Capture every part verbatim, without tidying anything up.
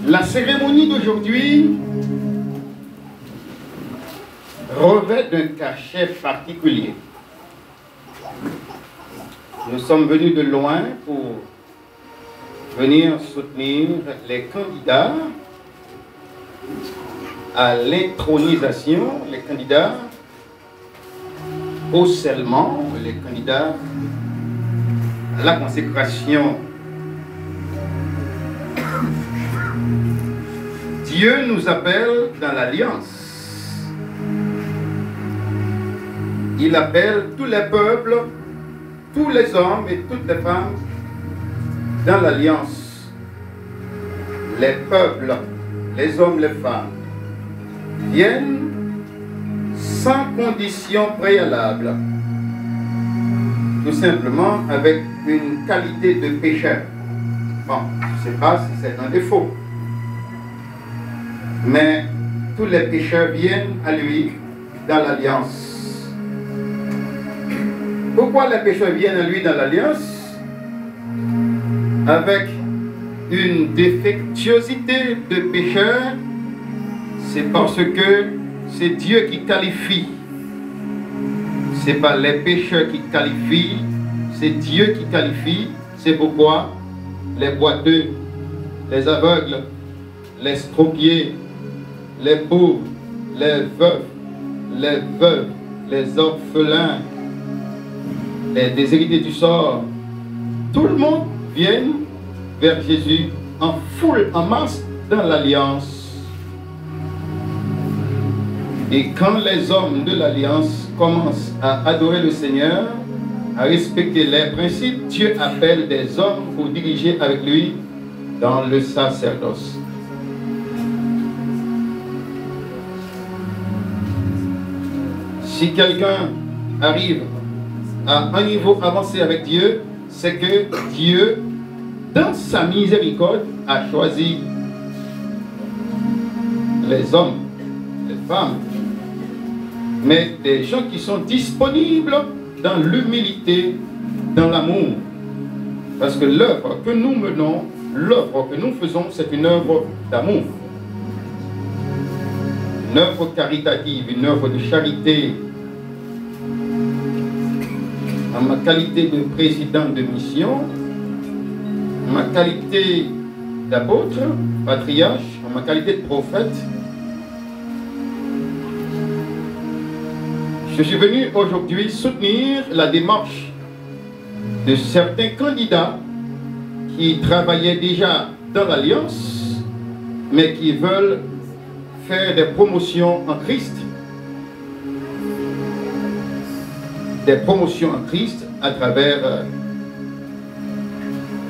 La cérémonie d'aujourd'hui revêt d'un cachet particulier. Nous sommes venus de loin pour venir soutenir les candidats à l'intronisation, les candidats au scellement, les candidats à la consécration. Dieu nous appelle dans l'alliance. Il appelle tous les peuples, tous les hommes et toutes les femmes dans l'alliance. Les peuples, les hommes, les femmes viennent sans condition préalable, tout simplement avec une qualité de pécheur. Bon, je ne sais pas si c'est un défaut, mais tous les pécheurs viennent à lui dans l'alliance. Pourquoi les pécheurs viennent à lui dans l'alliance avec une défectuosité de pécheur? C'est parce que c'est Dieu qui qualifie. C'est pas les pécheurs qui qualifient, c'est Dieu qui qualifie. C'est pourquoi les boiteux, les aveugles, les estropiés, les pauvres, les veufs, les veuves, les orphelins, les déshérités du sort, tout le monde vient vers Jésus en foule, en masse, dans l'alliance. Et quand les hommes de l'alliance commencent à adorer le Seigneur, à respecter les principes, Dieu appelle des hommes pour diriger avec lui dans le sacerdoce. Si quelqu'un arrive à un niveau avancé avec Dieu, c'est que Dieu, dans sa miséricorde, a choisi les hommes, les femmes, mais des gens qui sont disponibles dans l'humilité, dans l'amour. Parce que l'œuvre que nous menons, l'œuvre que nous faisons, c'est une œuvre d'amour. Une œuvre caritative, une œuvre de charité. En ma qualité de président de mission, en ma qualité d'apôtre, patriarche, en ma qualité de prophète, je suis venu aujourd'hui soutenir la démarche de certains candidats qui travaillaient déjà dans l'alliance, mais qui veulent faire des promotions en Christ, des promotions en Christ à travers euh,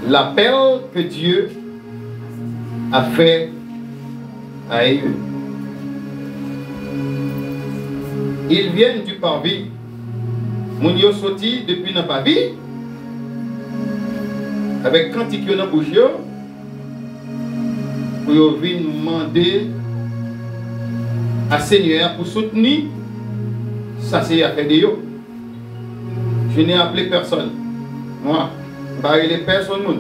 l'appel que Dieu a fait à eux. Ils viennent du parvis. Moun yo soti depi nan pavi, avèk kantik yo nan bouch yo, pou yo vin mande a Senyè a pou soutni sa se afè de yo. Je n'ai appelé personne. Mwen, m pa rele pèsonn moun.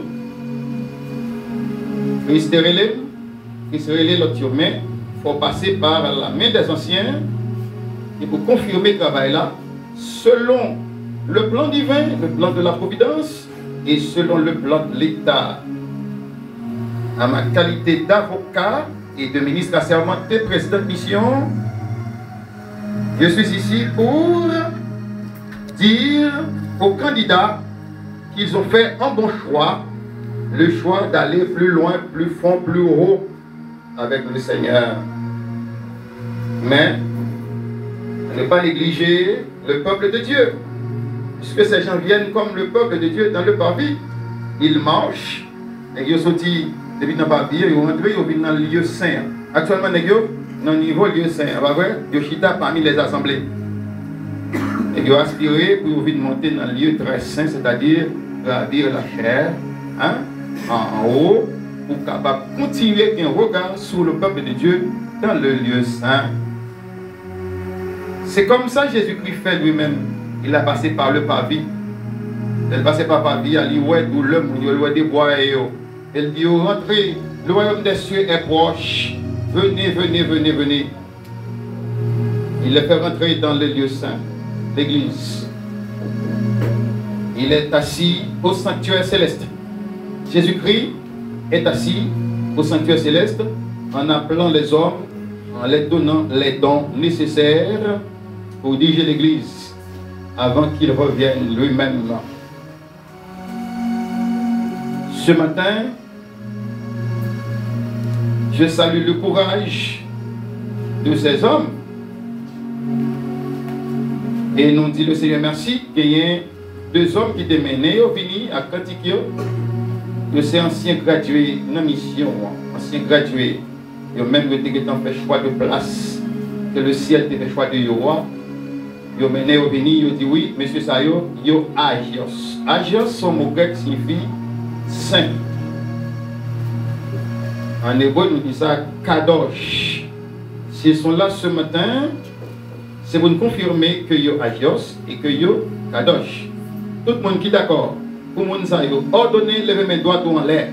Kris te rele m, Kris rele lòt yo, men fò w pase pa la men dè zansyen e pou konfime travay la selon le plan divin, le plan de la providence et selon le plan de l'État. À ma qualité d'avocat et de ministre assermenté, président de mission, je suis ici pour dire aux candidats qu'ils ont fait un bon choix, le choix d'aller plus loin, plus fond, plus haut avec le Seigneur. Mais, à ne pas négliger le peuple de Dieu, puisque ces gens viennent comme le peuple de Dieu dans le parvis. Ils marchent, nèg yo soti depi nan pavi, yo rantre, yo vin nan lye sen an. Aktyèlman, nèg yo nan nivo lye sen an, pa vre? Yo chita pami lèzanble. Nèg yo aspire pou yo vin monte nan lye trè sen, sètadi gravir la chair, hein, an, anwo, pou kapab kontinye gen rega sou le peuple de Dieu dans le lieu saint. C'est comme ça Jésus-Christ fait lui-même. Il a passé par le parvis. Lè l pase pa pavi a, li wè doulè moun yo, li wè debwaye yo. E l di yo, rantre, Le royaume des cieux est proche. Venez, venez, venez, venez. Il les fait rentrer dans le lieu saint, l'église. Il est assis au sanctuaire céleste. Jésus-Christ est assis au sanctuaire céleste en appelant les hommes, en leur donnant les dons nécessaires pour diriger l'église avant qu'il revienne lui-même. Ce matin, je salue le courage de ces hommes. E nou di le Seigneur merci, genyen de zòm ki te mennen yo vini ak kantik yo. Yo se ansyen gradye nan misyon an, ansyen gradye. Yo menm yo te gentan fè chwa de plas ke le syèl te fè chwa de yo a. Yo mennen yo vini, yo di wi, mesye sa yo, yo agios. Agios se yon mo grèk ki siyifi sen. An ebre, nou di sa kadosh. S'ils sont là ce matin, c'est pour nous confirmer que yo agios et que yo kadosh. Tout moun ki dakò pou moun sa yo òdone, leve men dwat ou anlè.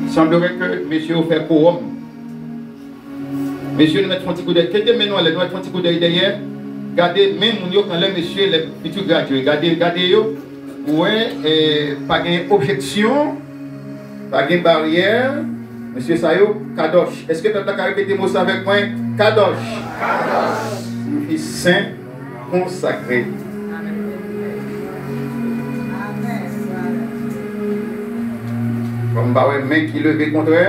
Il semblerait que mesye yo fè kowòm. Mesye, nou mèt fè yon ti koudèy. Kete men nou anlè, nou mèt fè yon ti koudèy dèyè. Gade men moun yo k anlè, mesye, lè fiti gradye. Gade, gade yo. Ou wè, eh, pa gen objeksyon, pa gen baryè. Mesye sa yo, kadosh. Èske pèp la ka repete mo sa avèk mwen? Kadosh. Kadosh. Siyifi sen, konsakre. Kòm m pa wè men ki leve kontrè,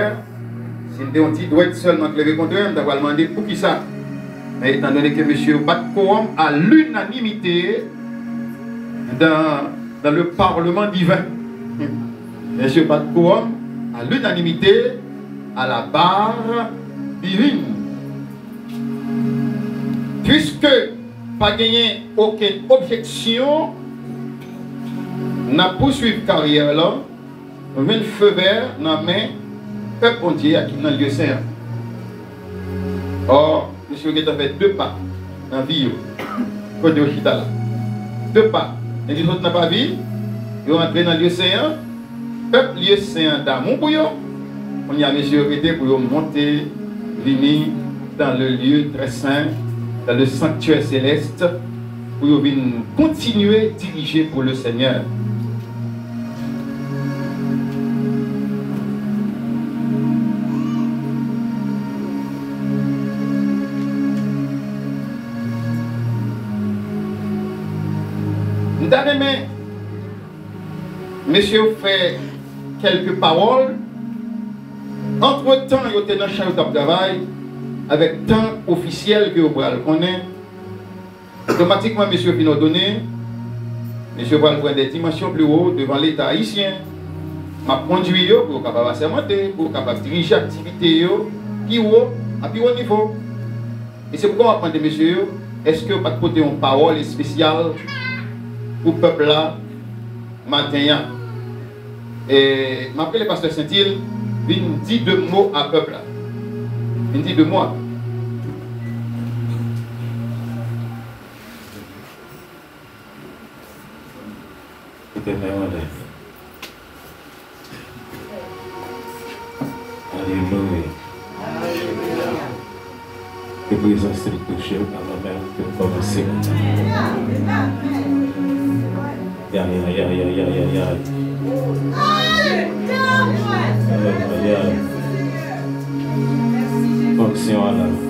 si m te yon ti dwèt sèlman k leve kontrè, m ta pral mande poukisa. Men etandone ke mesye yo bat kowòm à l'unanimité dans, dans le parlement divin. Mesye yo bat kowòm à l'unanimité à la barre divine. Puiske pa genyen okenn objeksyon, n ap pouswiv karyè la. Nou jwenn feu vert nan men pèp Bondye a ki nan lye sen an. Ò, mesye yo gentan fè de pa nan vi yo. Kote yo chita la. De pa. Nèg yo sot nan pavi, yo antre nan lye sen an. Pèp lye sen an damou pou yo. Kounye a, mesye yo rete pou yo monte, vini dans le lieu très saint, dans le sanctuaire céleste, pou yo vin kontinye dirije pou le Seigneur. M ta renmen mesye yo fè kèlke pawòl. Antretan, yo te nan chan yo t ap travay, avèk tan ofisyèl ke yo pral konnen. Otomatikman, mesye yo fin òdone, mesye yo pral pran de dimansyon pli wo devan Leta ayisyen. M ap kondui yo pou yo kapab asèmante, pou yo kapab dirije aktivite yo pi wo, a pi wo nivo. E se poukwa m ap mande mesye yo, èske yo pa t pote yon pawòl espesyal pou pèp la maten an? E m ap rele pastè Sentil vin di de mo a pèp la. Vin di de mo a. Kite men w anlè. Alelouya. Ke prezans li touche w avan menm ke w kòmanse. Ay, ay, ay, ay, ay, ay, ay, ay. Ay, ay, ay. Fonksyon an la.